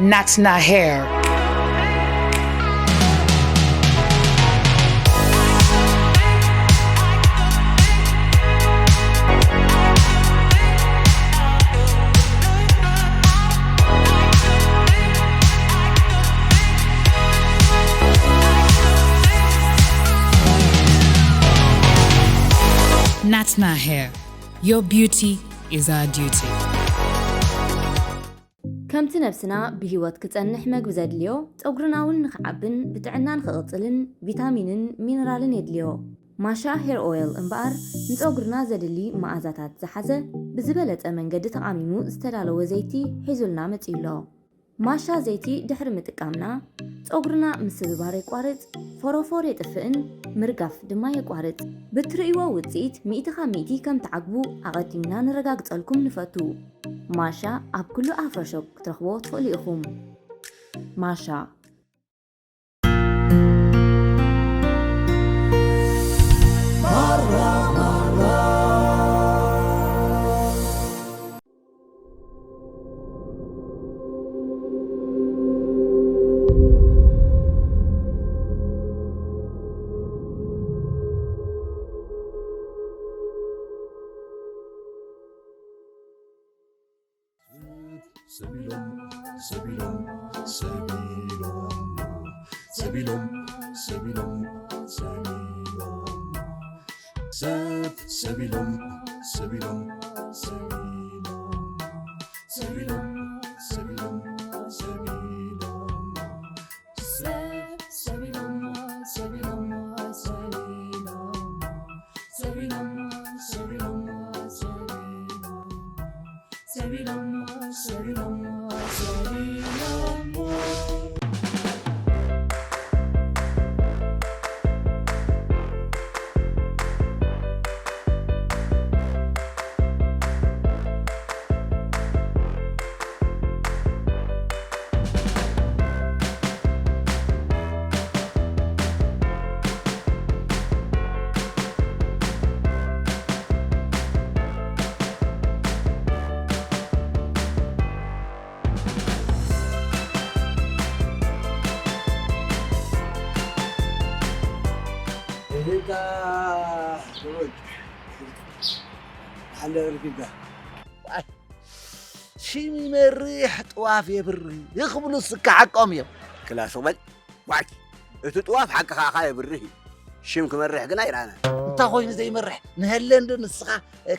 Natsna hair. Natsna hair. Your beauty is our duty. ከምቲ ነብስና ብህይወት ክጸንሕ መግቢ ዘድልዮ፣ ጸጉርና እውን ንኽዓብን ብጥዕና ንኽቕጽልን ቪታሚንን ሚነራልን የድልዮ። ማሻ ሄር ኦይል እምበኣር ንጸጉርና ዘድሊ መኣዛታት ዝሓዘ ብዝበለጸ መንገዲ ተቓሚሙ ዝተዳለወ ዘይቲ ሒዙልና መጺኡ ኣሎ። ማሻ ዘይቲ ድሕሪ ምጥቃምና ጸጉርና ምስብባር የቋርጽ፣ ፎሮፎር የጥፍእን ምርጋፍ ድማ የቋርጽ። ብትርእይዎ ውጽኢት ሚእቲ ካብ ሚእቲ ከም ትዓግቡ ኣቐዲምና ነረጋግጸልኩም ንፈቱ። ማሻ ኣብ ኩሉ ኣፍሮ ሾፕ ክትረኽብዎ ትኽእሉ ኢኹም። ማሻ። እህታ ሰዎች ሓንዳ ርኪብካ ሽም ይመርሕ ጥዋፍ የብርህ ይኽብሉ ስካ ሓቆም እዮም። ክላስ በል ዋይ እቲ ጥዋፍ ሓቅኻ ኻ የብርህ እዩ። ሽም ክመርሕ ግን ኣይረኣናን። እንታይ ኮይኑ ዘይመርሕ ንሀለ እንዶ ንስኻ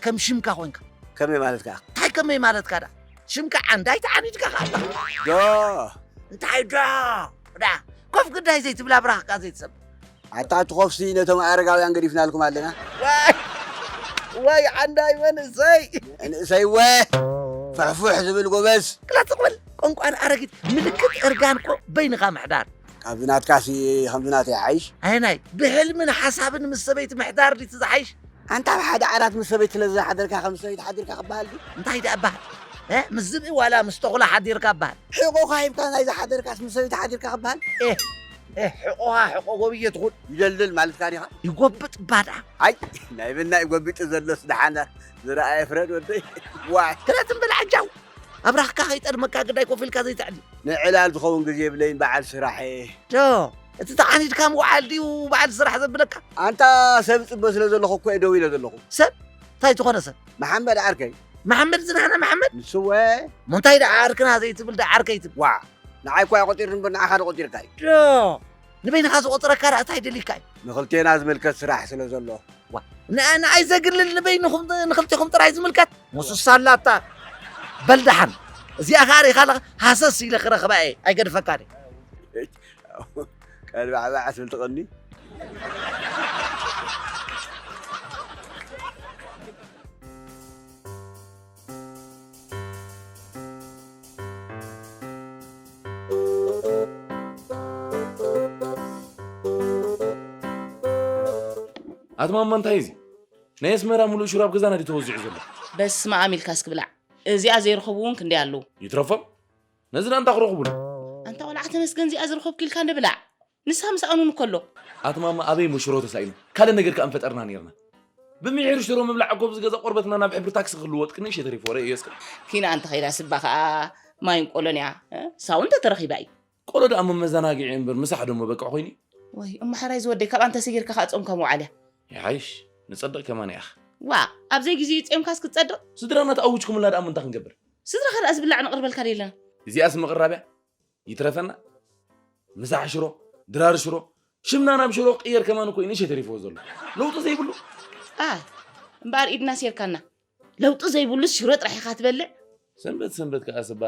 ከም ሽምካ ኮንካ። ከመይ ማለትካ? እንታይ ከመይ ማለትካ ዳ ሽምካ ዓንዳይ ተዓኒድካ ኻ ኣለኻ። ዶ እንታይ ዶ ዳ ኮፍ ግዳይ ዘይትብላ ብራኽካ ዘይትሰብ ኣታ እቲ ኮፍሲ ነቶም ኣረጋውያን ገዲፍናልኩም ኣለና። ዋይ ዋይ ዓንዳይ መንእሰይ ንእሰይ ወ ፍሕፉሕ ዝብል ጎበዝ። ክላጽቕ በል ቆንቋን ኣረጊት ምልክት እርጋን እኮ በይንኻ ምሕዳር። ካብዚ ናትካሲ ከምዚ ናተይ ይሓይሽ። ኣየናይ ብሕልምን ሓሳብን ምስ ሰበይቲ ምሕዳር ድዩ ዝሓይሽ? ኣንታ ኣብ ሓደ ዓራት ምስ ሰበይቲ ስለ ዝሓደርካ ከም ሰበይቲ ሓዲርካ ክበሃል ድዩ? እንታይ ደኣ እበሃል? እ? ምስ ዝብኢ ዋላ ምስ ተኹላ ሓዲርካ እበሃል? ሕቖኻ ሂብካ ናይ ዝሓደርካስ ምስ ሰበይቲ ሓዲርካ ክበሃል? ኤህ ኤህ ሕቖኻ ሕቖ ጎብየ ትኹን። ይደልድል ማለትካ ዲኻ? ይጎብጥ እባ ደኣ። ኣይ ናይ ብና ይጎቢጡ ዘሎስ ደሓን ዝረኣየ ፍረድ ወደይ። ዋይ ክለትን ብልዓጃው ኣብራኽካ ከይጠድመካ ግዳይ ኮፍ ኢልካ ዘይትዕሊ። ንዕላል ዝኸውን ግዜ የብለይን በዓል ስራሕ እየ። ዶ እቲ ተዓኒድካ ምውዓል ድዩ በዓል ስራሕ ዘብለካ? ኣንታ ሰብ ጽበ ስለ ዘለኹ እኮ እየ ደው ኢለ ዘለኹ። ሰብ እንታይ ዝኾነ ሰብ? መሓመድ ዓርከይ። መሓመድ ዝናህና መሓመድ? ንስወ እሞ እንታይ ደኣ ዓርክና ዘይትብል ደኣ ዓርከይ ትብል? ዋ ንዓይ እኳ ኣይቆጢርን እምበር ንዓኻ ዶ ቆጢርካ እዩ? ዶ ንበይንኻ ዝቆጽረካ ደኣ እንታይ ደሊካ እዩ? ንኽልቴና ዝምልከት ስራሕ ስለ ዘሎ። ዋ ንኣ ንኣይ ዘግልል ንበይንኹም ንኽልቴኹም ጥራይ ዝምልከት? መሱሳ ኣላታ በል ደሓን እዚኣ ኸዓ ርኢኻ ኣለኻ ሃሰስ ኢለ ክረኽባ እየ ኣይገድፈካን እየ። ቀልባዕባዕ ትብል ትቐኒ። ኣትማማ እንታይ እዚ ናይ ኣስመራ ሙሉእ ሹራብ ገዛና ድዩ ተወዚዑ ዘሎ? በስመ ኣብ ኢልካ እስኪ ብላዕ። እዚኣ ዘይረኸቡ እውን ክንደይ ኣለዉ። ይትረፎም ነዚ ዳንታ ክረኽቡና። ኣንታ ቆልዓ ተመስገን እዚኣ ዝረኸብኪ ኢልካ እንደ ብላዕ። ንሳ ምስ ኣኑን እኮ ኣሎ። ኣቲ ማማ ኣበይ እሞ ሽሮ ተሳኢኑ ካልእ ነገር ከኣ ምፈጠርና ኔርና። ብምሒር ሽሮ ምብላዕ እኮ ኣብዚ ገዛ ቆርበትና ናብ ሕብሪ ታክሲ ክልወጥ ክንእሽተይ ተሪፍዎ ርእዮ እስከ። ኪና እንተ ኸይዳ ስባ ኸኣ ማይን ቆሎን እያ። እ? ሳውን እንተተረኺባ እዩ። ቆሎ ደኣ መመዘናግዒ እምበር ምሳሕ ደሞ በቅዕ ኮይኑ። ወይ እሞ ሓራይ ዝወደይ፣ ካብኣ እንተሰጊርካ ከዓ ጾምካ ምውዓል እያ። ይሓይሽ፣ ንጸድቕ ከማን ኢኻ። ዋ፣ ኣብ ዘይግዜኡ ጾምካስ ክትጸድቕ? ስድራና ተኣውጅኩምላ ደኣ እሞ እንታይ ክንገብር? ስድራኻ ደኣ ዝብላዕ ነቕርበልካ ዶ የለና? እዚኣስ ምቕራብ እያ? ይትረፈና። ምሳሕ ሽሮ፣ ድራር ሽሮ፣ ሽምና ናብ ሽሮ ቅየር ከማን እኮ እዩ ንእሽተይ ተሪፍዎ ዘሎ። ለውጢ ዘይብሉ። ኣ፣ እምበኣር ኢድና ሴርካና። ለውጢ ዘይብሉስ ሽሮ ጥራሕ ኢኻ ትበልዕ? ሰንበት ሰንበት ከኣ ስባ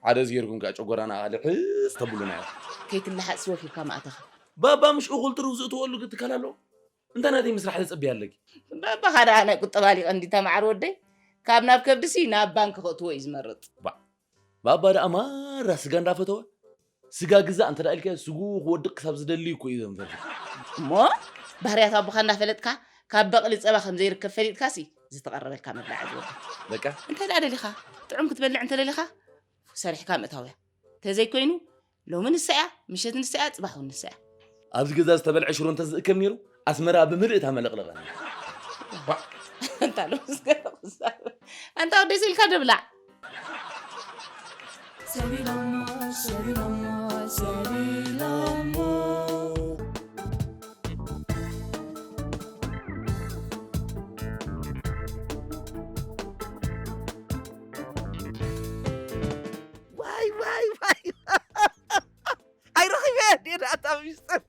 ሓደ ዝጌርኩም ከኣ ጨጎራና ኣቓልሕስ ተብሉና ኢኹም። ከይትለሓጽ ወፊርካ ማእተኻ። ባባ ምሽ እኹል ትርፍ ዝእትወሉ ትካል ኣለዎ? እንታይ ናተይ ምስራሕ ተጸብያ ኣለኪ? ባባኻ ደኣ ናይ ቁጠባ ሊቕ እንዲ ተማዕር ወደይ። ካብ ናብ ከብድሲ ናብ ባንክ ከእትዎ እዩ ዝመርጽ። ባ-፣ ባባ ደኣ ማራ ስጋ እንዳፈተወ፣ ስጋ ግዛእ እንተ ደኣ ኢልካዮ፣ ስግኡ ክወድቕ ክሳብ ዝደሊ እኮ እዩ ዘንፈርፍር። እሞ ባህርያት ኣቦኻ እንዳፈለጥካ፣ ካብ በቕሊ ጸባ ከም ዘይርከብ ፈሊጥካሲ፣ ዝተቐረበልካ መብላዕ ዝወድቕ። በቃ። እንታይ ደኣ ደሊኻ? ጥዑም ክትበልዕ እንተ ደሊኻ፣ ሰሪሕካ ምእታው እያ። ተዘይኮይኑ፣ ሎሚ ንሳ እያ፣ ምሸት ንሳ እያ፣ ጽባሕ እውን ንሳ እያ። ኣብዚ ገዛ ዝተበልዐ ሽሮ እንተ ዝእከብ ነይሩ፣ ኣስመራ ብምልእታ መለቕለቐ ነይሩ። ባ-፣ ኣንታ ሎምስ ገለ ክዛረብ። ኣንታ ወደይ ስኢልካ ዶ ብላዕ። ሰቢሎሞ፣ ሰቢሎሞ፣ ሰቢሎሞ። ዋይ፣ ዋይ፣ ዋይ። ኣይረኺበ ድየ ደኣ እታ ሚስጥር።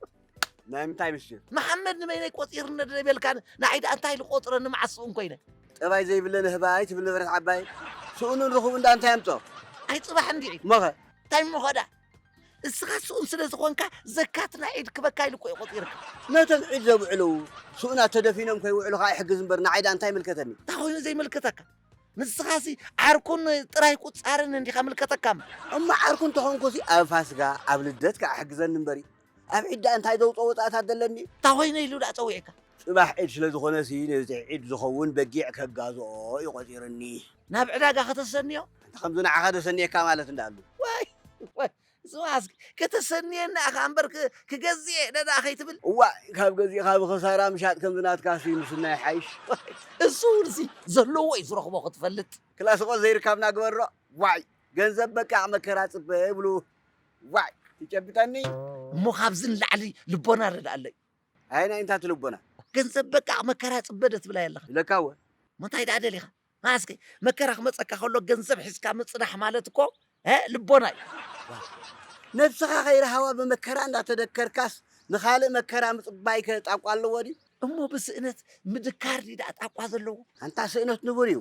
ናይ ምንታይ ምስጢር? መሓመድ ንበይነይ ቆጺርኒ ዶ ይበልካኒ? ንዓይ ደኣ እንታይ ኢሉ ቆጽረኒ መዓስ ስኡን ኮይነ? ጠባይ ዘይብለን ህባይ ትብል ንብረት ዓባይ። ስኡንን ርኹብን ደኣ እንታይ ኣምጾ? ኣይ ጽባሕ እንዲዒ። እሞኸ? እንታይ እሞኸ ደኣ? እስኻ ስኡን ስለ ዝኾንካ ዘካት ናይ ዒድ ክበካ ኢሉ እኮ እዩ ቆጺርካ። ነቶም ዒድ ዘብዕሉ ስኡናት ተደፊኖም ከይውዕሉ ኸዓ ይሕግዝ እምበር ንዓይ ደኣ እንታይ ይምልከተኒ? እንታይ ኮይኑ ዘይምልከተካ? ንስኻሲ ዓርኩን ጥራይ ቁጻርን እንዲኻ ምልከተካ እምበር። እሞ ዓርኩ እንተኾንኩሲ ኣብ ፋስጋ፣ ኣብ ልደት ከኣ ሕግዘኒ እምበሪ። ኣብ ዒድ ደኣ እንታይ ዘውጽኦ ወጻእታት ዘለኒ? እንታይ ኮይነ ኢሉ ደኣ ጸዊዕካ? ጽባሕ ዒድ ስለ ዝኾነሲ ነዚ ዒድ ዝኸውን በጊዕ ከጋዝኦ እዩ ቆጺርኒ። ናብ ዕዳጋ ከተሰንዮ? እንተ ከምዚ ንዓኻ ዘሰንየካ ማለት እንዳኣሉ። ዋይ፣ ዋይ፣ ስማስ ከተሰንየና ኢኻ እምበር ክ-፣ ክገዝእ እየ ደኣ ከይትብል። እዋእ፣ ካብ ገዚእኻ ብኽሳራ ምሻጥ ከምዚ ናትካሲ ምስናይ ሓይሽ። እሱ እውንሲ ዘለዎ እዩ ዝረኽቦ ክትፈልጥ። ክላስቆ ዘይርካብና ግበሮ። ዋይ፣ ገንዘብ በቃ መከራ ጽበ ይብሉ። ዋይ፣ ትጨብጠኒ? እሞ ካብዚ ንላዕሊ ልቦና ረድኣለይ። ኣይ፣ ናይ እንታይ ልቦና? ገንዘብ በቃ መከራ ጽበ ዶ ትብላ ኣለኻ? ኢለካ እወ። እንታይ ደኣ ደሊኻ? እስኪ መከራ ክመጸካ ከሎ ገንዘብ ሒዝካ ምጽናሕ ማለት እኮ፣ እ፣ ልቦና እዩ። ነብስኻ ከይረሃዋ ብመከራ እንዳተደከርካስ ንኻልእ መከራ ምጽባይ ከ ጣቋ ኣለዎ ድዩ? እሞ ብስእነት ምድካር ድዩ ደኣ ጣቋ ዘለዎ? ኣንታ ስእነት ንቡር እዩ።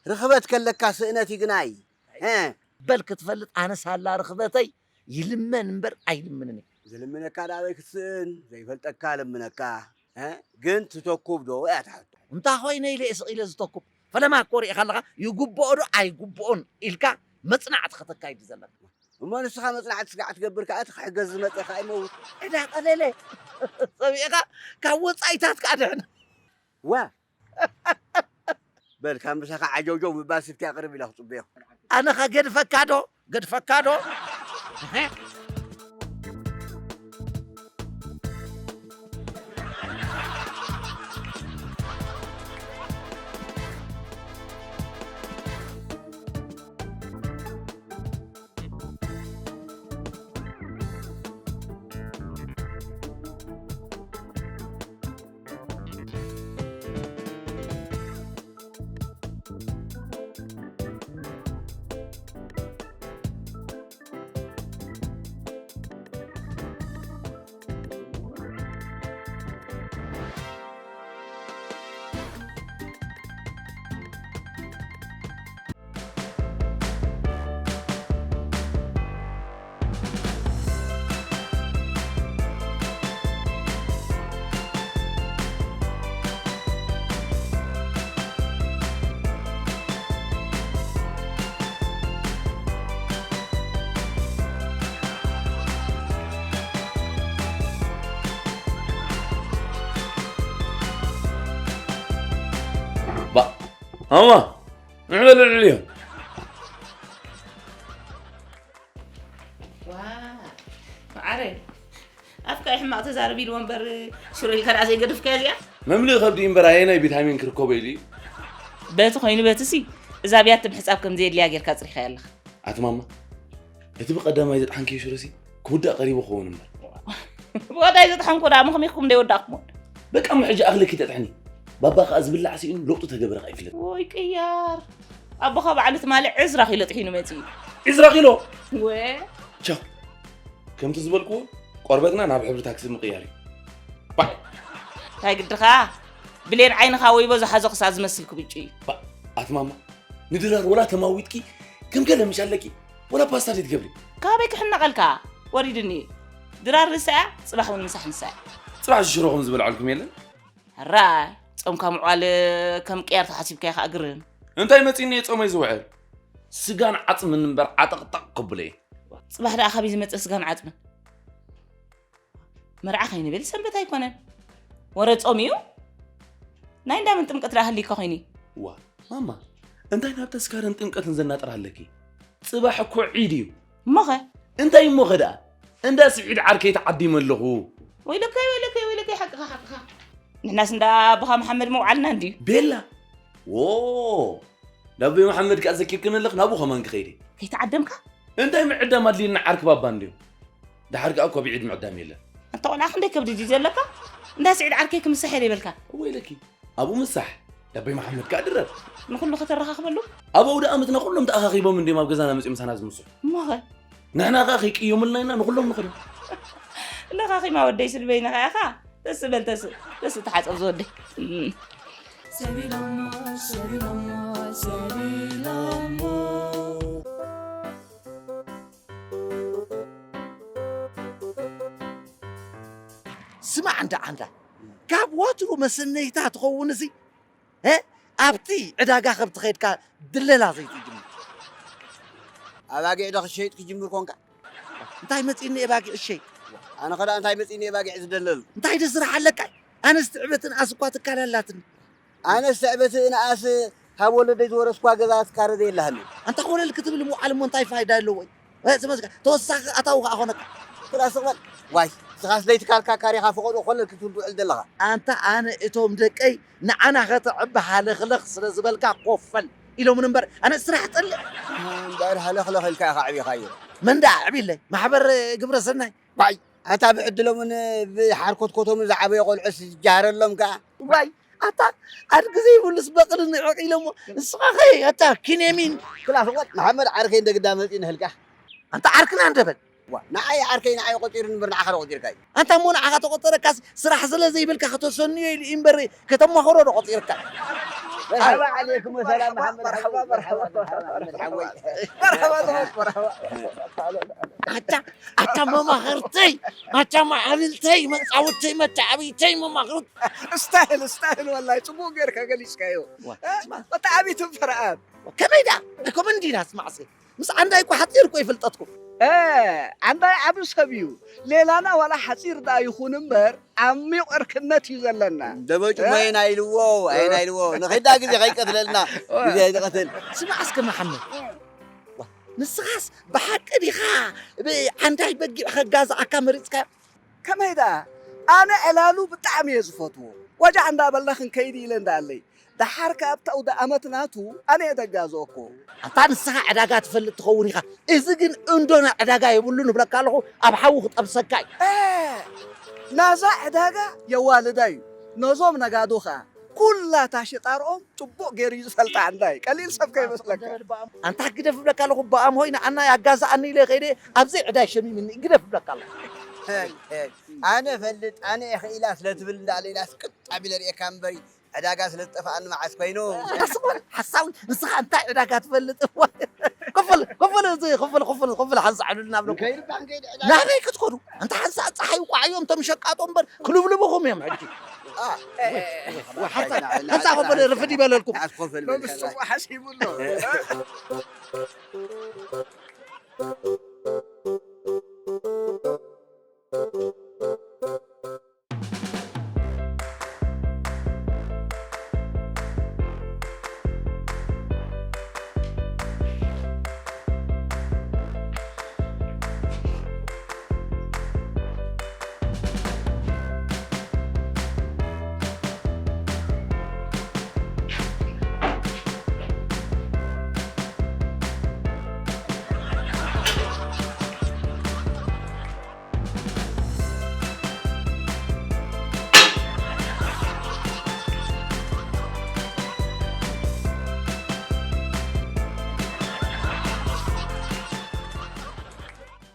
ርኽበት ከለካ ስእነት ይግናይ። እ። በል ክትፈልጥ ኣነስ ኣላ ርኽበተይ ይልመን እምበር ኣይልምንን እየ። ዝልምነካ ደኣ ኣበይ ክትስእን? ዘይፈልጠካ ለምነካ። እ? ግን ትተኩብ ዶ እያ ትሓቶ። እንታይ ኮይነ ኢለ እየ ስቕ ኢለ ዝተኩብ? ፈለማ እኮ ርኢኻ ኣለኻ፣ ይግብኦ ዶ ኣይግብኦን ኢልካ መጽናዕቲ ከተካይድ ዘለካ። እሞ ንስኻ መጽናዕቲ ስጋዕ ትገብር ከኣ እቲ ክሕገዝ ዝመጸ ከኣ ይመውት። ዕዳ ቀለለ። ሰሚዕኻ ካብ ወጻኢታት ከኣ ድሕን። ዋ! በል፣ ካብ ምሳኻ ዓጀውጀው ምባል ስፍቲ ኣቕርብ ኢለ ክጽበዮ። ኣነኸ ገድፈካ ዶ? ገድፈካ ዶ? ባ-፣ ሃማ፣ ንዕበል ልዕሊ እዮም። ዋ፣ መዓረይ፣ ኣፍካ እዩ ሕማቕ ተዛረብ ኢልዎ እምበር፣ ሽሮ ኢልካ ደኣ ዘይገደፍካያ እዚኣ? መምልኢ ከብዲ እምበር ኣየናይ ቪታሚን ክርከቦ ኢሉ እዩ? በቲ ኮይኑ በቲ ሲ፣ እዛ ብያቲ ምሕጻብ ከም ዘየድልያ ጌርካ ጽሪኻያ ኣለኻ። ኣቲ ማማ፣ እቲ ብቐዳማይ ዘጥሓንክዮ ሽሮሲ ክውዳእ ቀሪቡ ክኸውን እምበር። ብቐዳይ ዘጥሓንኩ ደኣ ምኽሚኽኩም ደይወዳእኩሞ። በቃ እሞ ሕጂ ኣኽለኪ ተጥሕኒ። ባባ ከኣ ዝብላዕ ስኢኑ ለውጡ ተገበረ ከኣ ይፍለጥ። ወይ ቅያር። ኣቦኻ በዓል ትማሊ ዕስራ ኪሎ ጥሒኑ መጺኡ። ዕስራ ኪሎ? ወ ቻው። ከምቲ ዝበልክዎ ቆርበትና ናብ ሕብሪ ታክሲ ምቕያር እዩ። ባይ። እንታይ ግድኻ? ብሌን ዓይንኻ ወይቦ ዝሓዞ ክሳብ ዝመስል ክብጩ እዩ። ባ ኣቲ ማማ፣ ንድራር ወላ ተማዊትኪ ከም ገለ ምሽ ኣለኪ። ወላ ፓስታ ደይ ትገብሪ። ካበይ ክሕነቐልካ? ወሪድኒ እዩ። ድራር ንሳ እያ፣ ጽባሕ እውን ምሳሕ ንሳ እያ። ጽባሕ ሽሮ ከም ዝበልዓልኩም የለን። ሕራይ ጾምካ ምዕዋል ከም ቅያር ተሓሲብካ ኢኻ እግርም። እንታይ መጺኒ እየ ጾመይ ዝውዕል? ስጋን ዓጽምን እምበር ዓጠቕጠቕ ከብሎ እየ። ጽባሕ ደኣ ካበይ ዝመጸ ስጋን ዓጽምን? መርዓ ከይንብል ሰንበት ኣይኮነን። ወረ ጾም እዩ። ናይ እንዳምን ጥምቀት ደኣ ሃልይካ ኮይኑ። ዋ ማማ፣ እንታይ ናብ ተስካርን ጥምቀትን ዘናጥር ኣለኪ? ጽባሕ እኮ ዒድ እዩ። እሞኸ? እንታይ እሞኸ ደኣ? እንዳ ስዒድ ዓርከይ ተዓዲመ ኣለኹ። ወይለከይ ወይለከይ ወይለከይ ሓቅኻ ሓቅኻ። ንሕናስ እንዳ ኣቦኻ መሓመድ መውዓልና እንድዩ። ቤላ። ዎ ዳቦይ መሓመድ ከኣ ዘኪርክን ኣለኽ፣ ናብኡ ከማን ክኸይድ እየ። ከይተዓደምካ? እንታይ ምዕዳም ኣድልየና ዓርኪ ባባ እንድዮም። ደሓር ከኣ እኮ ብዒድ ምዕዳም የለን። ኣንታ ቆልዓ ክንደይ ከብዲ ድዩ ዘለካ? እንዳ ስዒድ ዓርከይ ክምሳሕ እየ ደይበልካ? ወይለኪ ኣብኡ ምሳሕ ዳቦይ መሓመድ ከኣ ድረር። ንኹሉ ከተረኻኽበሉ? ኣብ ኣውደ ኣመትና ኩሎም ተኣኻኺቦም እንድዮም ኣብ ገዛና መጺኦም ምሳና ዝምስሑ። እሞኸ? ንሕና ከኣ ከይቅየሙልና ኢና ንኹሎም ንኽዶ። ለኻኺማ ወደይ ስልበይ ነኻ ኢኻ። ተስ በል ተስ ተስ ተሓጸብ ዝወደይ። እም። ሰቢሎሞ ሰቢሎሞ ሰቢሎሞ። ስማዕ እንዳ ዓንዳ ካብ ወትሩ መሰነይታ ትኸውን እዚ እ ኣብቲ ዕዳጋ ከብቲ ከይድካ ድለላ ዘይትጅምር ኣባጊዕ ዶ ክሸይጥ ክጅምር ኮንካ? እንታይ መፂኒ እየ ባጊዕ እሸይጥ ኣነ ኸዳ እንታይ መፂኒ እየ ባጊዕ ዝደለሉ? እንታይ ደ ስራሕ ኣለካ ኣነስ ትዕበትን ኣስኳ ትካል ኣላትኒ ኣነስ ትዕበት ንኣስ ካብ ወለደይ ዝወረስኳ ገዛ ትካረደ የላህኒ። ኣንታ ኮለል ክትብል ምውዓል እሞ እንታይ ፋይዳ ኣለዎ? እ፣ ስመ-፣ ተወሳኺ ኣታዊ ከዓ ኾነካ። ክላስ በል ዋይ ስኻስ ለይቲ ካልካ ካሪኻ ፈቐዶ ኮለል ክትብል ትውዕል ዘለኻ። ኣንታ ኣነ እቶም ደቀይ ንዓና ከተዕቢ ሃለኽለኽ ስለ ዝበልካ ኮፈል ኢሎምን እምበር ኣነ ስራሕ ጠልእ። እምበር ሃለኽለኽ ኢልካ ኢኻ ኣዕቢኻዮ። መን ደኣ ኣዕቢለይ? ማሕበር ግብረ ሰናይ። ዋይ ኣታ ብዕድሎምን ብሓርኮትኮቶምን ዝዓበየ ቆልዑስ ዝጃሃረሎም ከኣ። ዋይ ኣታ ኣድጊ ዘይብሉስ በቕሊ ንዕቕ ኢሎሞ ንስኻ ኸይ ኣታ ኪኔሚን። ክላስ ወድ መሓመድ ዓርከይ እንደ ግዳ መፂ ንህልካ። ኣንታ ዓርክና እንደ በል። ዋ ንዓይ ዓርከይ ንዓይ ቆፂሩ ንበር ንዓኻ ዶ ቆፂርካ እዩ። ኣንታ እሞ ንዓኻ ተቆፀረካስ ስራሕ ስለ ዘይብልካ ከተሰንዮ ኢሉ እዩ እምበር ከተማኽሮ ዶ ቆፂርካ። መርሓባ ዓለይኩም ወሰላም መሓመድ ሓወይ መርሓባ መርሓባ መርሓባ ሓወይ መርሓባ ተኸት መርሓባ ኣታ ኣታ መማኽርተይ ኣታ ማዕብልተይ መፃውተይ መተዓብይተይ መማኽርት ስታይል ስታይል ወላሂ ፅቡቅ ጌርካ ገሊፅካዮ። ብጣዕሚ ትንፈርኣን። ከመይ ደኣ ኣይኮመን እንዲና ስማዕሲ ምስ ዓንዳይ እኮ ሓፂር እኮ ይፍልጠትኩም። እ ዓንዳይ ዓቢ ሰብ እዩ። ሌላና ዋላ ሓፂር ደኣ ይኹን እምበር ዓሚቕ ዕርክነት እዩ ዘለና። ደበጩ መይና ኢልዎ ኣይና ኢልዎ ንኺዳ ግዜ ከይቀትለልና ግዜ ኣይንቐትል። ስማዕ እስከ መሓመድ ዋ፣ ንስኻስ ብሓቂ ዲኻ ዓንዳይ በጊዕ ከጋዝኣካ መሪፅካዮ? ከመይ ደኣ ኣነ ዕላሉ ብጣዕሚ እየ ዝፈትዎ። ወጃዕ እንዳበልና ክንከይድ ኢለ እንዳኣለይ ደሓር ከኣ ኣብቲ ኣውደ ኣመት ናቱ ኣነ እየ ደጋዝኦኮ። ኣንታ ንስኻ ዕዳጋ ትፈልጥ ትኸውን ኢኻ። እዚ ግን እንዶ ናይ ዕዳጋ የብሉን እብለካ ኣለኹ ኣብ ሓዊ ክጠብሰካ እዩ። ናዛ ዕዳጋ የዋልዳ እዩ። ነዞም ነጋዶ ከኣ ኩላታ ሽጣርኦም ጽቡቕ ገይሩ እዩ ዝፈልጣ ዓንዳይ። ቀሊል ሰብ ከይመስለካ። ኣንታ ግደፍ እብለካ ኣለኹ ብኣም ሆይ ንኣና ያጋዝኣኒ ኢለ ከይደ ኣብዘይ ዕዳይ ሸሚምኒ ግደፍ እብለካ ኣለኹ። ኣነ ፈልጥ ኣነ እየ ክኢላ ስለ ትብል እንዳለ ኢላስ ቅጥ ኣቢለ ርእየካ እምበሪ ዕዳጋ ስለ ዝጠፍኣኒ መዓስ ኮይኑ። ኣስኮል ሓሳዊ ንስኻ እንታይ ዕዳጋ ትፈልጥ እዋ። ክፍል ክፍል እዚ ክፍል ክፍል ክፍል ሓንሳዕ ዕሉልና ብለኩም። ናበይ ክትከዱ? እንተ ሓንሳእ ፀሓይ ውቃዕዮም እቶም ሸቃጦ እምበር ክልብልብኹም እዮም ሕጂ። ሓንሳ ክፍል ርፍድ ይበለልኩም። ንዓስ ኮፈል በል።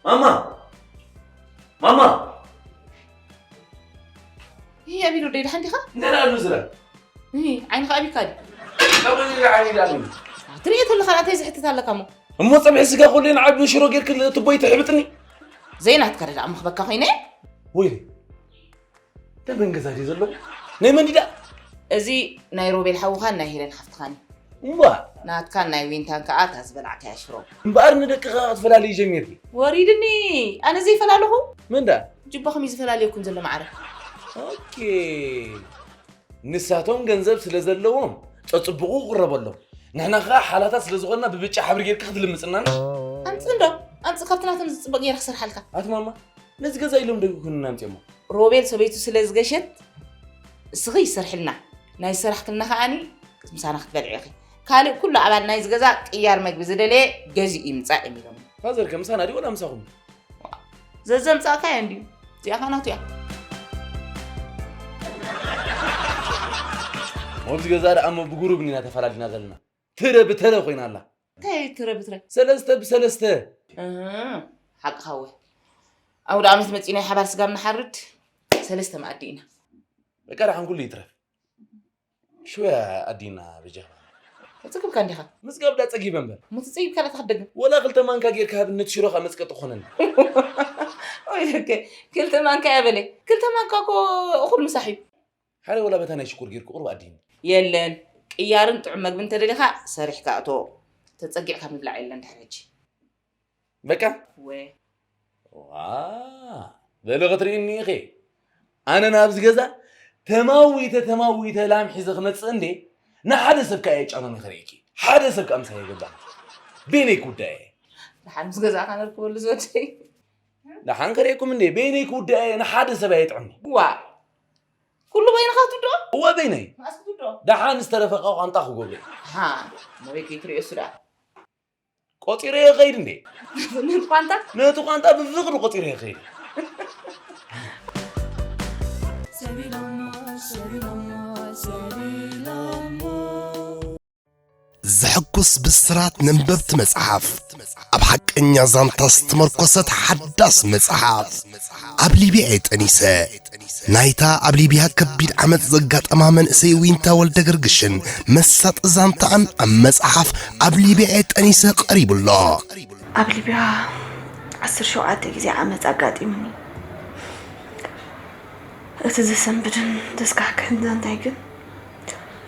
ማማ! ማማ! ይህ ኣቢሉ ደይ ደሓን ዲኻ? እንታይ ደኣ ኣሎ ዝረ? ይህ ዓይንኻ ኣቢካ ድዩ? ካብ እዚ ዓይኒ ደኣ ኣሎ። ትርእዮ ተለኻ እንታይ ዝሕትት ኣለካ እሞ? እሞ ጸብሒ ስጋ ኩሉ ንዓቢ ሽሮ ጌርክ ትቦይ ትሕብጥኒ? ዘይናትካ ደኣ መኽበካ ኮይነ? ወይለይ። ደበን ገዛ ድዩ ዘሎ? ናይ መን ድዳ? እዚ ናይ ሮቤል ሓውኻን ናይ ሄለን ሓፍትኻን እዩ። እምባ ናትካን ናይ ዊንታን ከኣ እታ ዝበላዕካያ ሽሮ። እምበኣር ንደቅኻ ክትፈላልዩ ጀሚርኪ። ወሪድኒ ኣነ ዘይፈላለኹ። መን ደኣ? ጅባኹም እዩ ዝፈላልየኩም ዘሎ ማዕረ። ኦኬ ንሳቶም ገንዘብ ስለ ዘለዎም ጸጽብቑ ቅረበሎም። ንሕና ኸኣ ሓላታት ስለ ዝኾንና ብብጫ ሕብሪ ጌርካ ክትልምጽና። ኣምጽእ እንዶ ኣምጽእ ካብቲ ናቶም ዝጽበቕ ገይረ ክሰርሓልካ። ኣቲ ማማ ነዚ ገዛ ኢሎም ዶ ይኩንና ኣምጺኦሞ? ሮቤል ሰበይቱ ስለ ዝገሸት እስኺ ይሰርሕልና ናይ ዝሰራሕክልና ከኣኒ ምሳና ክትበልዒ ኢኺ። ካልእ ኩሉ ኣባል ናይዚ ገዛ ቅያር መግቢ ዝደለየ ገዚኡ ይምጻእ እዮም ኢሎም። ፋዘር ከ ምሳና ድዩ ወላ ምሳኹም? ዘዘምጻእካዮ እንድዩ እዚኣ ከኣ ናቱ እያ። ኣብዚ ገዛ ደኣ እሞ ብጉሩብ ኢና ተፈላሊና ዘለና። ትረ ብተረ ኮይና ኣላ። እንታይ ትረ ብትረ? ሰለስተ ብሰለስተ። እህ፣ ሓቅኻ እወ። ኣውደ ዓመት መጺኡ ናይ ሓባር ስጋብ ንሓርድ ሰለስተ መኣዲ ኢና። በቃ ደሓን ኩሉ ይትረፍ። ሽወያ ኣዲና ብጀኻ። ተጸግብካ እንዲኻ። ምጽጋብ ዳ ጸጊበ እምበር። እሞ ተጸጊብካ ዳ ትኸደግን። ወላ ክልተ ማንካ ጌርካ ሃብነት ሽሮ ካብ መጽቀጢ ኮነን። ወይ ደከ ክልተ ማንካ እያ በለ። ክልተ ማንካ እኮ እኹል ምሳሕ እዩ። ሓደ ወላ በታ ናይ ሽኮር ጌርኩ ቁሩብ ኣዲኒ። የለን ቅያርን ጥዑም መግቢ እንተደሊኻ ሰሪሕካ እቶ። ተጸጊዕካ ምብላዕ የለን ድሕሪ ሕጂ። በቃ ወ ዋ በሊ ክትርእኒ ኢኺ ኣነ ናብዚ ገዛ ተማዊተ ተማዊተ ላም ሒዘ ክመጽእ እንዴ ንሓደ ሰብ ከኣ የጫኖኒ ክርእየኪ ሓደ ሰብ ከኣ ምሳይ የገባኒ በይነይ ክውዳእ እየ። ደሓን ምስ ገዛእካ ነርክበሉ ዝወደይ። ደሓን ከርእየኩም እንዴ በይነይ ክውዳእ እየ ንሓደ ሰብ ኣየጥዕምኒ። ዋ ኩሉ በይንኻ ትውድኦ? እወ በይነይ። መኣስ ክትውድኦ? ደሓን ዝተረፈ ቋቋንጣ ክገብሮ እየ። ሃ መበይ ከይትርእዮ እሱ ደኣ። ቆጺረዮ ይኸይድ እንዴ? ነቲ ቋንጣ? ነቲ ቋንጣ ብፍቕሪ ቆጺረዮ ይኸይድ። ዘሐጉስ ብስራት ነንበብቲ መጽሓፍ ኣብ ሓቀኛ ዛንታ ዝተመርኮሰት ሓዳስ መጽሓፍ ኣብ ሊብያ እየ ጠኒሰ ናይታ ኣብ ሊብያ ከቢድ ዓመጽ ዘጋጠማ መንእሰይ ዊንታ ወልደ ገርግሽን መሳጢ ዛንታኣን ኣብ መጽሓፍ ኣብ ሊብያ እየ ጠኒሰ ቀሪቡ ኣሎ። ኣብ ሊብያ ዓሰርተ ሸውዓተ ግዜ ዓመጽ ኣጋጢሙኒ። እቲ ዘሰንብድን ዘስካሕክሕን ዛንታይ ግን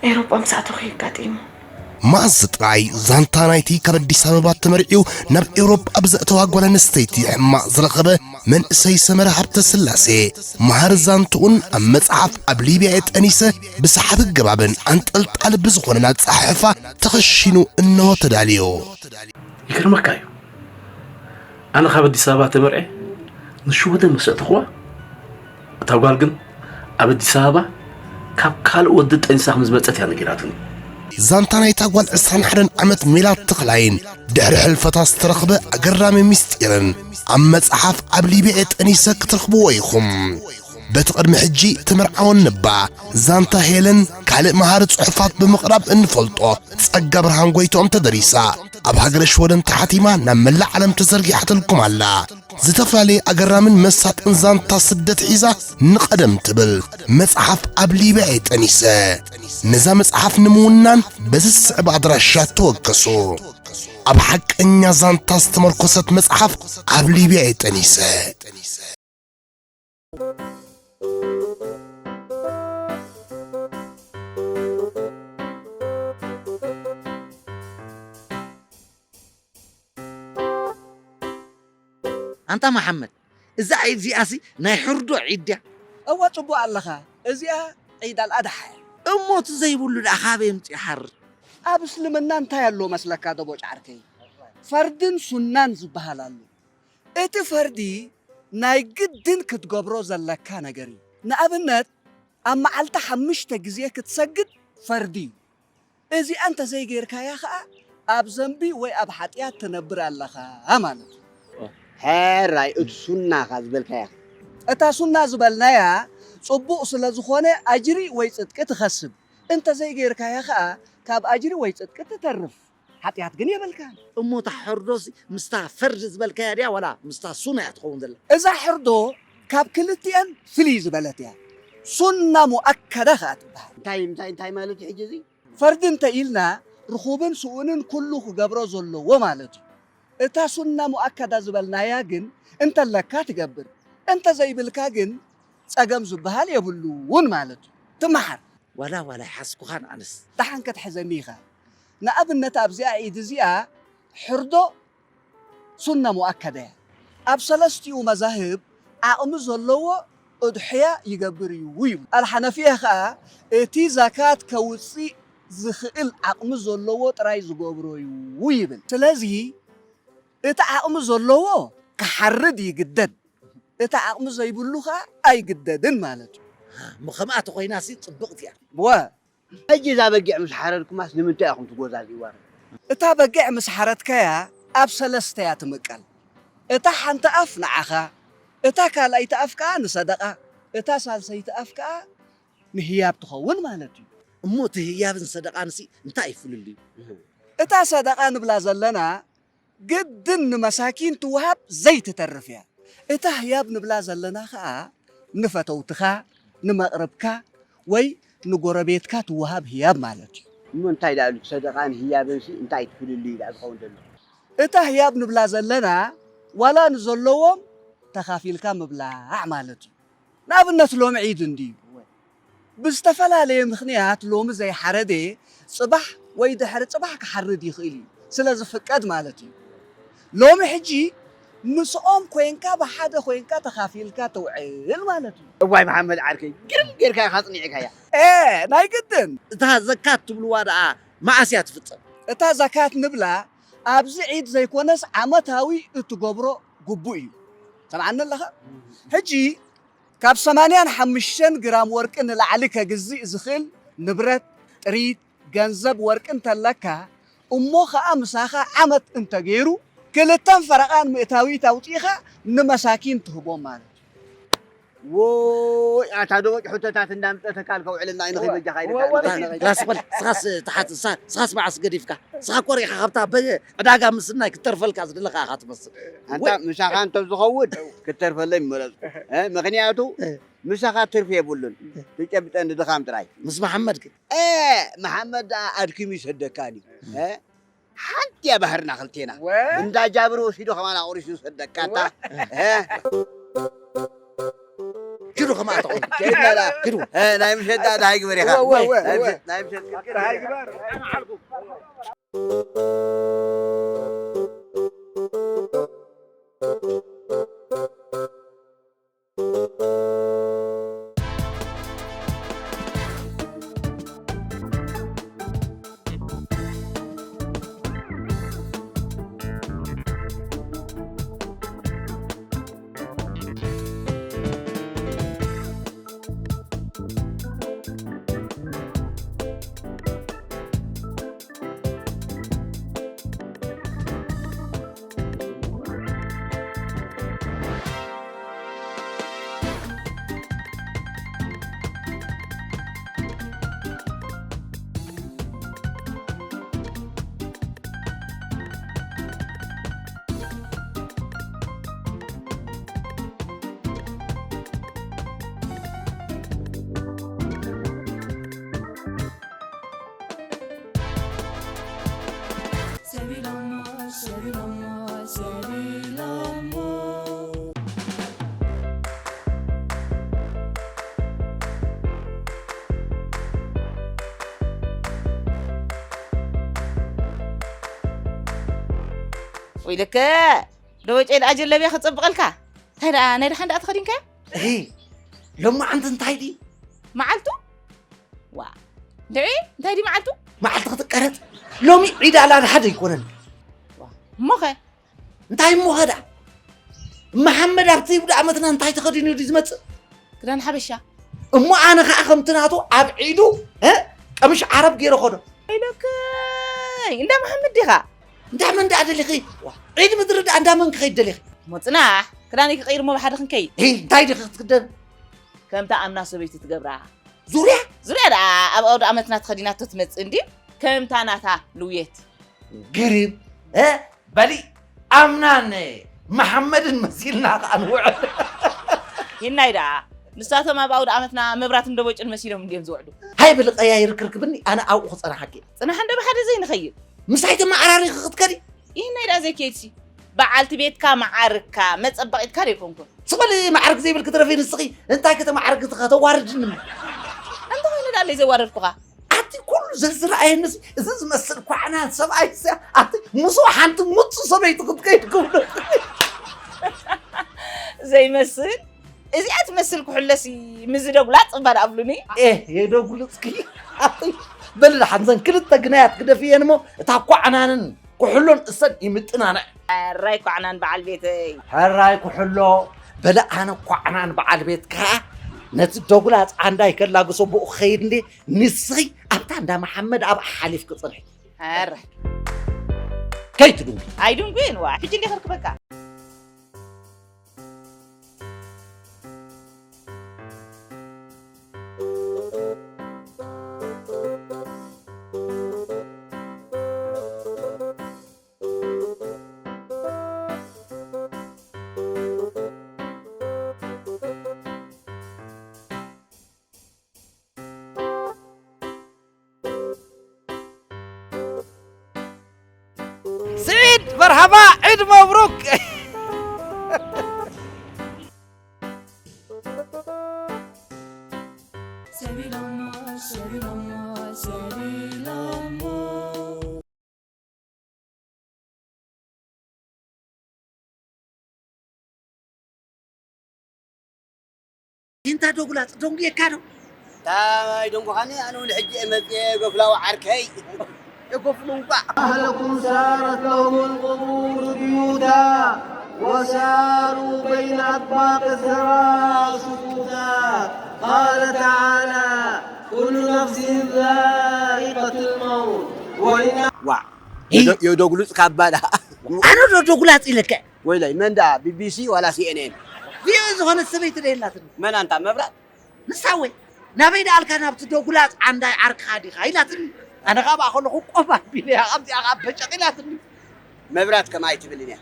ኤውሮጳ ምስ ኣተኹ እዩ ኣጋጢሙ። መኣዝ ጥራይ ዛንታ ናይቲ ካብ ኣዲስ ኣበባ ተመርዕዩ ናብ ኤውሮጳ ብዘእተዋ ጓል ኣንስተይቲ ሕማቕ ዝረኸበ መንእሰይ ሰመረ ሃብተስላሴ መሃሪ ዛንትኡን ኣብ መጽሓፍ ኣብ ሊብያ እየ ጠኒሰ ብሰሓቢ ኣገባብን ኣንጠልጣሊ ብዝኾነን ኣጸሓሕፋ ተኸሺኑ እንሆ ተዳልዩ። ይገርመካ እዩ ኣነ ካብ ኣዲስ ኣበባ ተመርዐ ንሽወደን ምስ ኣእተኽዋ እታ ጓል ግን ኣብ ኣዲስ ኣበባ ካብ ካልእ ወዲ ጠኒሳ ከም ዝመጸት እያ ነጊራትኒ። ዛንታ ናይታ ጓል ዕስራን ሓደን ዓመት ሜላት ተኽላይን ድሕሪ ሕልፈታ ዝተረኽበ ኣገራሚ ምስጢርን ኣብ መጽሓፍ ኣብ ሊብያ ጠኒሰ ክትረኽብዎ ኢኹም። በቲ ቅድሚ ሕጂ ተመርዓወኒ እባ ዛንታ ሄለን ካልእ መሃሪ ጽሑፋት ብምቕራብ እንፈልጦ ጸጋ ብርሃን ጎይትኦም ተደሪሳ ኣብ ሃገረ ሽወደን ተሓቲማ ናብ መላእ ዓለም ተዘርጊሓትልኩም ኣላ። ዝተፈላለየ ኣገራምን መሳጥን ዛንታ ስደት ሒዛ ንቐደም ትብል መጽሓፍ ኣብ ሊብያ እየ ጠኒሰ። ነዛ መጽሓፍ ንምውናን በዚ ዝስዕብ ኣድራሻ ተወከሱ። ኣብ ሓቀኛ ዛንታ ዝተመርኮሰት መጽሓፍ ኣብ ሊብያ እየ ጠኒሰ። ኣንታ መሓመድ፣ እዛ ዒድ እዚኣሲ ናይ ሕርዶ ዒድ ድያ? እወ ጽቡቕ ኣለኻ፣ እዚኣ ዒድ ኣልኣድሓ እያ። እሞ እቲ ዘይብሉ ደኣ ካበይ ኣምጺኡ ይሓርድ? ኣብ እስልምና እንታይ ኣሎ መስለካ ደቦጭ ዓርከይ? ፈርድን ሱናን ዝበሃል ኣሎ። እቲ ፈርዲ ናይ ግድን ክትገብሮ ዘለካ ነገር እዩ። ንኣብነት ኣብ መዓልቲ ሓሙሽተ ግዜ ክትሰግድ ፈርዲ እዩ። እዚኣ እንተዘይጌርካያ ኸኣ ኣብ ዘንቢ ወይ ኣብ ሓጢኣት ትነብር ኣለኻ ማለት እዩ። ሕራይ እቲ ሱና ኢኻ ዝበልካያ ኢኻ። እታ ሱና ዝበልናያ ጽቡቕ ስለ ዝኾነ ኣጅሪ ወይ ጽድቂ ትኸስብ፣ እንተዘይጌርካያ ኸኣ ካብ ኣጅሪ ወይ ጽድቂ ትተርፍ። ሓጢኣት ግን የብልካን። እሞ እታ ሕርዶሲ ምስታ ፈርድ ዝበልካያ ድያ ዋላ ምስታ ሱና እያ ትኸውን ዘላ? እዛ ሕርዶ ካብ ክልቲኤን ፍልይ ዝበለት እያ። ሱና ሙኣከዳ ከኣ ትበሃል። እንታይ እንታይ እንታይ ማለት እዩ ሕጂ እዚ? ፈርዲ እንተ ኢልና ርኹብን ስኡንን ኩሉ ክገብሮ ዘለዎ ማለት እዩ። እታ ሱና ሙኣከዳ ዝበልናያ ግን እንተለካ ትገብር፣ እንተዘይብልካ ግን ጸገም ዝበሃል የብሉን ማለት እዩ። ትመሓር። ዋላ ዋላ ይሓዝኩኻን ኣነስ። ደሓን ክትሕዘኒ ኢኻ። ንኣብነት ኣብዚኣ ዒድ እዚኣ ሕርዶ ሱና ሙኣከዳ እያ። ኣብ ሰለስቲኡ መዛህብ ዓቕሚ ዘለዎ እድሕያ ይገብር እዩ ይብሉ። ኣልሓነፊያ ኸኣ እቲ ዛካት ከውፅእ ዝኽእል ዓቕሚ ዘለዎ ጥራይ ዝገብሮ እዩ ይብል። ስለዚ እቲ ዓቕሚ ዘለዎ ክሓርድ ይግደድ፣ እቲ ዓቕሚ ዘይብሉ ኸኣ ኣይግደድን ማለት እዩ። እሞ ከምኣ ተኾይናሲ ፅብቕቲ እያ። ወ ሕጂ እዛ በጊዕ ምስ ሓረድኩማስ ንምንታይ ኢኹም ትጎዛዝይዋ? እታ በጊዕ ምስ ሓረድካያ ኣብ ሰለስተ እያ ትምቀል። እታ ሓንቲ ኣፍ ንዓኻ፣ እታ ካልኣይቲ ኣፍ ከኣ ንሰደቓ፣ እታ ሳልሰይቲ ኣፍ ከኣ ንህያብ ትኸውን ማለት እዩ። እሞ እቲ ህያብን ሰደቓንሲ እንታይ እዩ ፍልልዩ? እታ ሰደቓ ንብላ ዘለና ግድን ንመሳኪን ትወሃብ ዘይትተርፍ እያ። እታ ህያብ ንብላ ዘለና ኸኣ ንፈተውትኻ፣ ንመቕርብካ ወይ ንጎረቤትካ ትወሃብ ህያብ ማለት እዩ። እሞ እንታይ ደኣ ኢሉ ሰደቓን ህያብንሲ እንታይ እቲ ፍልልዩ ደኣ ዝኸውን ዘሎ? እታ ህያብ ንብላ ዘለና ዋላ ንዘለዎም ተኻፊልካ ምብላዕ ማለት እዩ። ንኣብነት ሎሚ ዒድ እንድዩ። ብዝተፈላለየ ምኽንያት ሎሚ ዘይሓረደ ጽባሕ ወይ ድሕሪ ጽባሕ ክሓርድ ይኽእል እዩ፣ ስለ ዝፍቀድ ማለት እዩ። ሎሚ ሕጂ ምስኦም ኮይንካ ብሓደ ኮይንካ ተኻፊልካ ተውዕል ማለት እዩ። እዋይ መሓመድ ዓርከይ ግርም ጌርካ ኢኻ ኣጽኒዕካያ። ኤ ናይ ግድን። እታ ዘካት ትብልዋ ደኣ መዓስ እያ ትፍጸም? እታ ዘካት ንብላ ኣብዚ ዒድ ዘይኮነስ ዓመታዊ እትገብሮ ግቡእ እዩ። ሰምዓኒ ኣለኻ? ሕጂ ካብ ሰማንያን ሓሙሽተን ግራም ወርቂ ንላዕሊ ከግዝእ ዝኽእል ንብረት፣ ጥሪት፣ ገንዘብ፣ ወርቂ እንተለካ እሞ ኸኣ ምሳኻ ዓመት እንተገይሩ ክልተን ፈረቓን ምእታዊት ኣውጺእኻ ንመሳኪን ትህቦም ማለት እዩ። ዎይ ኣታ ደቦጭ ሕቶታት እንዳምጸተካ ኣልካ ውዕልና ኣይንኸይበጃኻ ኢልካ። ራስ በል ስኻስ ተሓት ስኻስ መዓስ ገዲፍካ ስኻ ኮሪኻ ካብታ ዕዳጋ ምስናይ ክተርፈልካ ዝደለኻ ኢኻ ትመስል። ኣንታ ምሳኻ እንተዝኸውን ክትተርፈለይ ምመረጽኩ። ምኽንያቱ ምሳኻ ትርፊ የብሉን። ትጨብጠኒ ድኻም ጥራይ። ምስ መሓመድ ግን። መሓመድ ኣድኪሙ ይሰደካን እዩ። ሓንቲ እያ ባህርና ክልቴና። እንዳ ጃብር ወሲዱ ከማን ኣቑሪሱ ይሰደካ ኣታ። ኪዱ ከማን ኣታ። ኪዱ። ናይ ምሸት ደኣ ደሃይ ግበር ኢኻ። ናይ ምሸት ደሃይ ግበር። ወይለከ ደወጨ ደኣ ጀለብያ ክጸብቐልካ እንታይ ደኣ ናይ ደሓን ደኣ ተኸዲንካዮ እሂ ሎማዓንቲ እንታይ ድዩ መዓልቱ ዋ እንድዒ እንታይ ድዩ መዓልቱ መዓልቲ ክትቀረፅ ሎሚ ዒድ ኣላድሓ ዶ ኣይኮነን እሞኸ እንታይ እሞ ኸዳ መሓመድ ኣብቲ ይብዳ ዓመትና እንታይ ተኸዲኑ ድዩ ዝመፅእ ክዳን ሓበሻ እሞ ኣነ ከዓ ከምቲ ናቱ ኣብ ዒዱ እ ቀምሽ ዓረብ ገይረ ኸዶ ኢለከይ እንዳ መሓመድ ዲኻ እንዳ መን ደኣ ደሊኺ ዒድ ምድሪ ደኣ እንዳ መን ክኸይድ ደሊኺ እሞ ፅናሕ ክዳነይ ክቐይር እሞ ብሓደ ክንከይድ እንታይ ዲኺ ክትክደን ከምታ ኣምና ሰበይቲ ትገብራ ዙርያ ዙርያ ደኣ ኣብ ኣውደ ኣመትና ተኸዲናቶ ትመፅእ እንድዩ ከምታ ናታ ልውየት ግርም እ በሊ ኣምናን መሓመድን መሲልና ከዓ ንውዕል። ይናይ ደኣ ንሳቶም ኣብ ኣውደ ዓመትና መብራት እንደቦጭን መሲሎም እንድዮም ዝውዕሉ። ሃይ በሊ ቀያይር ክርክብኒ ኣነ ኣብኡ ክፀናሓኪ። ፅናሕ እንደ ብሓደ ዘይንኸይድ። ምሳይ ተመዓራሪኺ ክትከዲ። ይናይ ደኣ ዘይከይድሲ በዓልቲ ቤትካ መዓርካ መፀበቒትካ ደይኮንኩን። ስቕ በሊ ማዕርግ ዘይብልኪ ትረፊ ንስኺ እንታይ ከተማዕርጊ ትኸተዋርድኒ። እንተኾይኑ ደኣ ኣለይ ዘዋረድኩኻ። ኣቲ ኩሉ ዘዝረኣየንስ እዚ ዝመስል ኳዕናን ሰብኣይ ኣቲ ምስኡ ሓንቲ ሙፁ ሰበይቲ ክትከይድ ክብሎ ዘይመስል እዚኣ ትመስል ኩሕለሲ ምዚ ደጉላፅ እባ ደኣ ኣብሉኒ። ኤህ የደጉልፅኪ ኣቲ በሊ ደሓን ዘን ክልተ ግናያት ግደፍየን እሞ እታ ኳዕናንን ኩሕሎን እሰን ይምጥናነ። ሕራይ ኳዕናን በዓል ቤተይ። ሕራይ ኩሕሎ በለ ኣነ ኳዕናን በዓል ቤት ከዓ ነቲ ደጉላ ፃንዳይ ከላግሶ ብኡ ክኸይድ እንዴ ንስኺ ኣብታ እንዳ መሓመድ ኣብኣ ሓሊፍኪ ፅንሒ። ሕራይ ከይትድንጉ። ኣይድንጉየን ዋ ሕጂ እንዴ ከርክበካ። سعيد مرحبا عيد مبروك. እንታ ዶጉላፅ ደንጉየካ ዶ? እንታይ ደንጉኻኒ ኣነ እውን ሕጂ እየ መፅየ ገፍላዊ ዓርከይ። የጎፍሉ እንኳ። أهلكم سارت لهم القبور بيوتا وساروا بين أطباق الثرى سكوتا. قال تعالى: كل نفس ذائقة الموت وإن ዋ የደጉሉፅ ካባ ደኣ ኣነ ዶ ዶጉላፅ ኢለካ ወይላይ መን ደኣ ቢቢሲ ዋላ ሲኤንኤን ቪኦኤ ዝኾነት ሰበይቲ ዶ የላትን መን ኣንታ መብራት ንሳ ወይ ናበይ ደኣልካ ናብቲ ደጉላፅ ዓንዳይ ዓርክኻ ዲኻ ኢላትኒ ኣነ ካብ ኣኸለኹ ቆፍ ኣቢለያ ከምዚኣ ካብ በጨቕ ኢላትኒ መብራት ከም ኣይትብልን እያ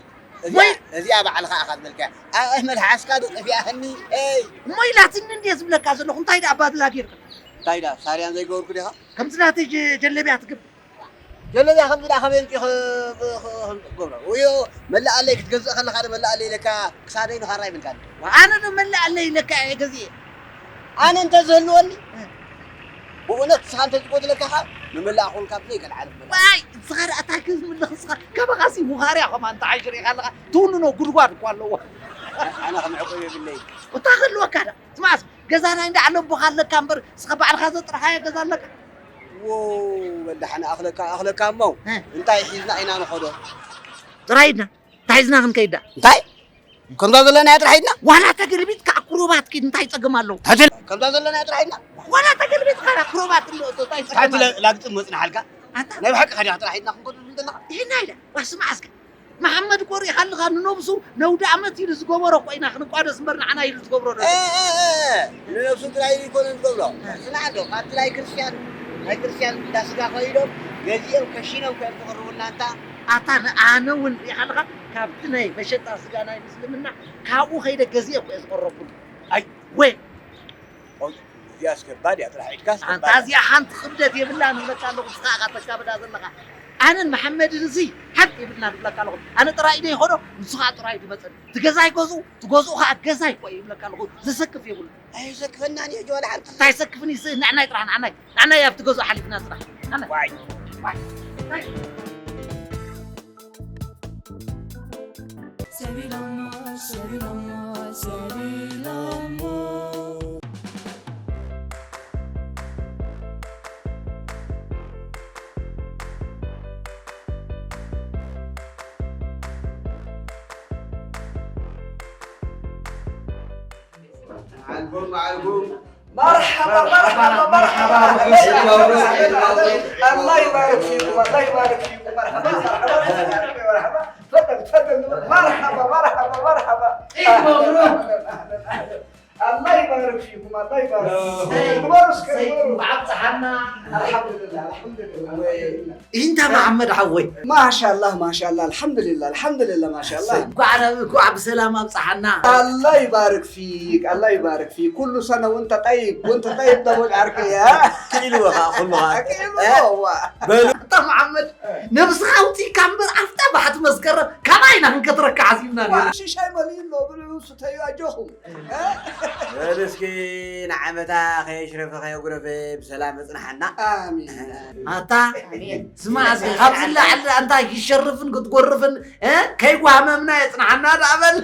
እዚኣ ባዕልኻ ኢኻ ዝበልካያ ኣይ መልሓስካ ዶ ጠፊኣኸኒ ይ እሞ ኢላትኒ እንድየ ዝብለካ ዘለኹ እንታይ ደኣ ባድላ ጌርካ እንታይ ደኣ ሳርያን ዘይገበርኩ ዲኻ ከምዚ ናተይ ጀለብያ ትገብር ጀለብያ ከምዚ ደኣ ከመይ ኣምፂኡ ክገብሮ ወዮ መላኣለይ ክትገዝእ ከለኻ ዶ መላኣለይ ኢለካ ክሳደይ ንኻራ ይብልካ ኣነ ዶ መላኣለይ ኢለካ እየ ገዚኤ ኣነ እንተ ዝህልወኒ ብእውነት ንስኻ እንተ ዝጎድለካ ኸዓ ንመላእ ኮንካ ብዘይ ገልዓለ ክመልኣ ዋይ ንስኻ ደኣ እንታይ ክዝምልኽ ንስኻ ካባኻሲ ውኻርያ ኸማ እንተ ዓይሽ ሪኢኻ ኣለኻ ትውንኖ ጉድጓድ እኳ ኣለዎ ኣነ ክምዕቆብ የብለይ እንታይ ክህልወካ ደኣ ስማዕስ ገዛ ናይ እንዳ ዓለቦኻ ኣለካ እምበር እስኻ ባዕልኻ ዘጥረኻዮ ገዛ ኣለካ። ዎው በል ደሓን እኣኽለካ እኣኽለካ እሞ እንታይ ሒዝና ኢና ንኸዶ? ጥራይ ኢድና እንታይ ሒዝና ክንከይድ ደኣ? እንታይ? ከምዛ ዘለናያ ጥራሕ ኢድና? ዋላ ተገልቢጥካ ኣክሮባት ኪድ እንታይ ጸገም ኣለዎ? ከምዛ ዘለናያ ጥራሕ ኢድና? ዋላ ተገልቢጥካ ኣክሮባት እንዶ እንታይ ጸገም ኣለዎ? ላግጥም መጽናሓልካ? ኣንታ ናይ ብሓቂ ኸዲኻ ጥራሕ ኢድና ክንከዶ ዘለና? ይህና ኢለ ዋስማ ዓስከ መሓመድ ቆሪኻ ኣለኻ ንነብሱ ነውዲ ዓመት ኢሉ ዝገበሮ እኮ ኢና ክንቋደስ እምበር ንዓና ኢሉ ዝገብሮ ዶ ንነብሱ ጥራይ ይኮነ ዝገብሮ ስማዕ እንዶ ካብቲ ናይ ክርስትያን ናይ ክርስትያን እንዳ ስጋ ከይዶም ገዚኦም ከሺኖም ከም ዝቕርቡልና እንታ ኣታ ንኣነ እውን ሪኢኻ ኣለኻ ካብቲ ናይ መሸጣ ስጋ ናይ ምስልምና ካብኡ ከይደ ገዚአ እኮ እየ ዝቐረብኩሉ ኣይ ወይ እዚኣስ ከባድ እያ ጥራሕ ኢድካስ ኣንታ እዚኣ ሓንቲ ክብደት የብላ ንብለካ ኣለኹ ንስኻ ኢኻ ተካብዳ ዘለኻ ኣነን መሓመድን እዚ ሓቂ ይብልና ንብለካ ኣለኹ ኣነ ጥራይ ኢደ ይኸዶ ንሱ ከዓ ጥራይ ድመፀኒ እቲ ገዛይ ገዝኡ እቲ ገዝኡ ከዓ ገዛይ እኮ ይብለካ ኣለኹ ዘሰክፍ የብሉ ኣይሰክፈናን እየ ጀዋላ ሓንቲ እንታይ ሰክፍኒ ንዕናይ ጥራሕ ንዓናይ ንዓናይ ኣብቲ ገዝኡ ሓሊፍና ስራሕ ዋይ ዋይ عنكم معكم مرحبا مرحبا مرحبا الله يبارك فيكم الله يبارك فيكم مرحبا مرحبا مرحبا تفضل تفضل مرحبا مرحبا مرحبا عيد مبروك اهلا اهلا ኣላ ይባርክ ፊኩም፣ ኣላ ይባርክ። ክበሩ እስከ ክበሩ። ብዓብፅሓና። ኣልሓምዱልላ ኣልሓምዱልላ። ኢንታ መሓመድ ሓወይ። ማሻላ ማሻላ ኣልሓምዱልላ ኣልሓምዱልላ ማሻላ። እንኳዕ ናብ እንኳዕ ብሰላም ኣብፅሓና። ኣላ ይባርክ ፊክ ኣላ ይባርክ ፊክ። ኩሉ ሰነ ወንተ ጠይብ ወንተ ጠይብ ደቦል ዓርከያ። ክኢልዎ ከዓ ኩሉ ከዓ። ክኢልዎ ዋ። በሉ። ኣታ መሓመድ ነብስኻ ኣውፂእካ እምበር ኣፍታ ባሕቲ መስከረም ካባይ ኢና ክንከትረካ ሓሲብና ነይሩ። ሽሻይ መሊኡ ኣሎ ብልዑ ስተዩ ኣጆኹም። በል እስኪ ንዓመታ ከየሽረፈ ከየጉረፈ ብሰላም እፅንሓና። ኣሚን። ኣታ ስማዕ እስኪ ካብዚ ላዕሊ ኣንታ ይሸርፍን ክትጎርፍን እ? ከይጓመምና የፅንሓና ደኣ በል።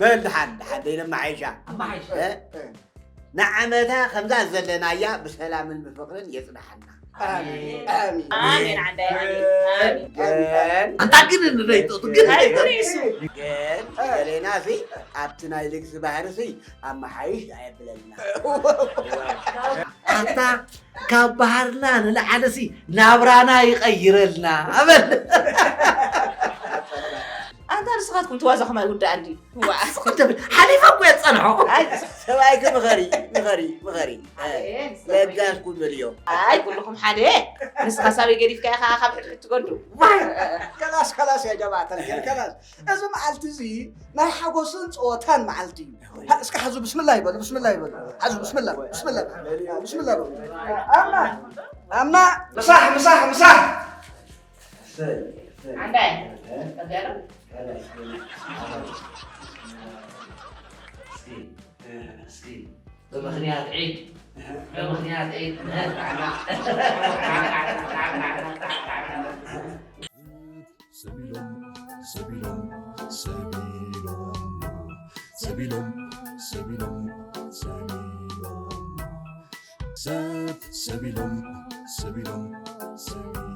በል ደሓን ደሓን ደይነማሓይሻ። ንዓመታ ከምዛ ዘለናያ ብሰላምን ብፍቕርን የፅንሓና። ኣሜን። ኣሜን። ኣሜን ዓንዳይ ኣሜን። ኣሜን። ኣሜን። ኣንታ ግን ንደይጠጡ ግን ኣይ ደይጠጡ። ኩሪሱ። ግን ገሌና ሲ ኣብቲ ናይ ልግሲ ባህሪ ሲ ኣመሓይሽ ኣየብለልና። ኣታ ካብ ባህርና ንላዕሊ ሲ ናብራና ይቐይረልና ኣበል። ኣንታ ንስኻትኩም ትዋዛኹም ኣይውዳእን ድዩ? ዋ። ሓሊፋ እኮ የፀንሖ። ኣይ፣ ሰብኣይኪ ምኸሪ ምኸሪ ምኸሪ ለጋስ ኩን በልዮ። ኣይ ኩልኹም ሓደ። ንስኻ ሳበይ ገዲፍካ ኢኻ ካብ ሕድሕድ ትገዱ። ከላስ ከላስ ያ ጀማዓት ኣልኸይር ከላስ። እዚ መዓልቲ እዚ ናይ ሓጎስን ፀወታን መዓልቲ እዩ። እስኪ ሓዙ ብስምላ ይበሉ ብስምላ ይበሉ። ሓዙ ብስምላ ብስምላ ብስምላ በሉ። ኣማ ኣማ ምሳሕ ምሳሕ ምሳሕ። ዓንዳይ ቀዚያሎ እስኪ ብምኽንያት ዒድ ብምኽንያት ዒድ ሰቢሎም ሰቢሎም ሰቢሎም ሰቢሎም ሰቢሎም ሰብ ሰቢሎም ሰቢሎም ሰቢሎም